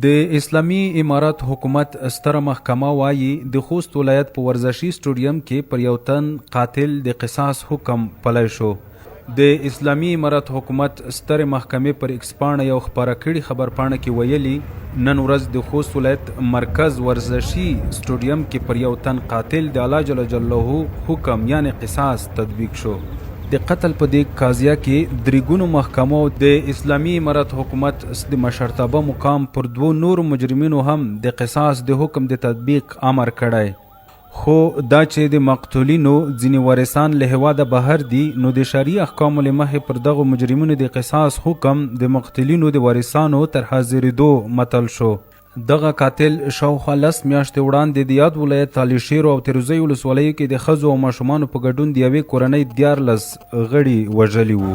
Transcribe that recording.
د اسلامي امارت حکومت ستره محکمه وايي، د خوست ولایت په ورزشي سټوډیم کې پر یو تن قاتل د قصاص حکم پلی شو. د اسلامي امارت حکومت سترې محکمې پر ایکسپاڼه یو خپره کړې خبرپاڼه کې ویلي، نن ورځ د خوست ولایت مرکز ورزشي سټوډیم کې پر یو تن قاتل د الله جل جلاله حکم یعنې قصاص تطبیق شو. د قتل په دې قضیه کې درېګونو محکمو او د اسلامي امارت حکومت د مشرتابه مقام پر دوو نورو مجرمینو هم د قصاص د حکم د تطبیق امر کړی، خو دا چې د مقتولینو ځینې وارثان له هېواده بهر دي، نو د شرعي احکامو له مخې پر دغو مجرمینو د قصاص حکم د مقتولینو د وارثانو تر حاضرېدو متل شو. دغه قاتل شاوخوا 10 میاشتې وړاندې د یاد ولایت علیشیرو او تیروزۍ ولسوالیو کې د ښځو او ماشومانو په ګډون د یوې کورنۍ 13 غړي وژلي وو.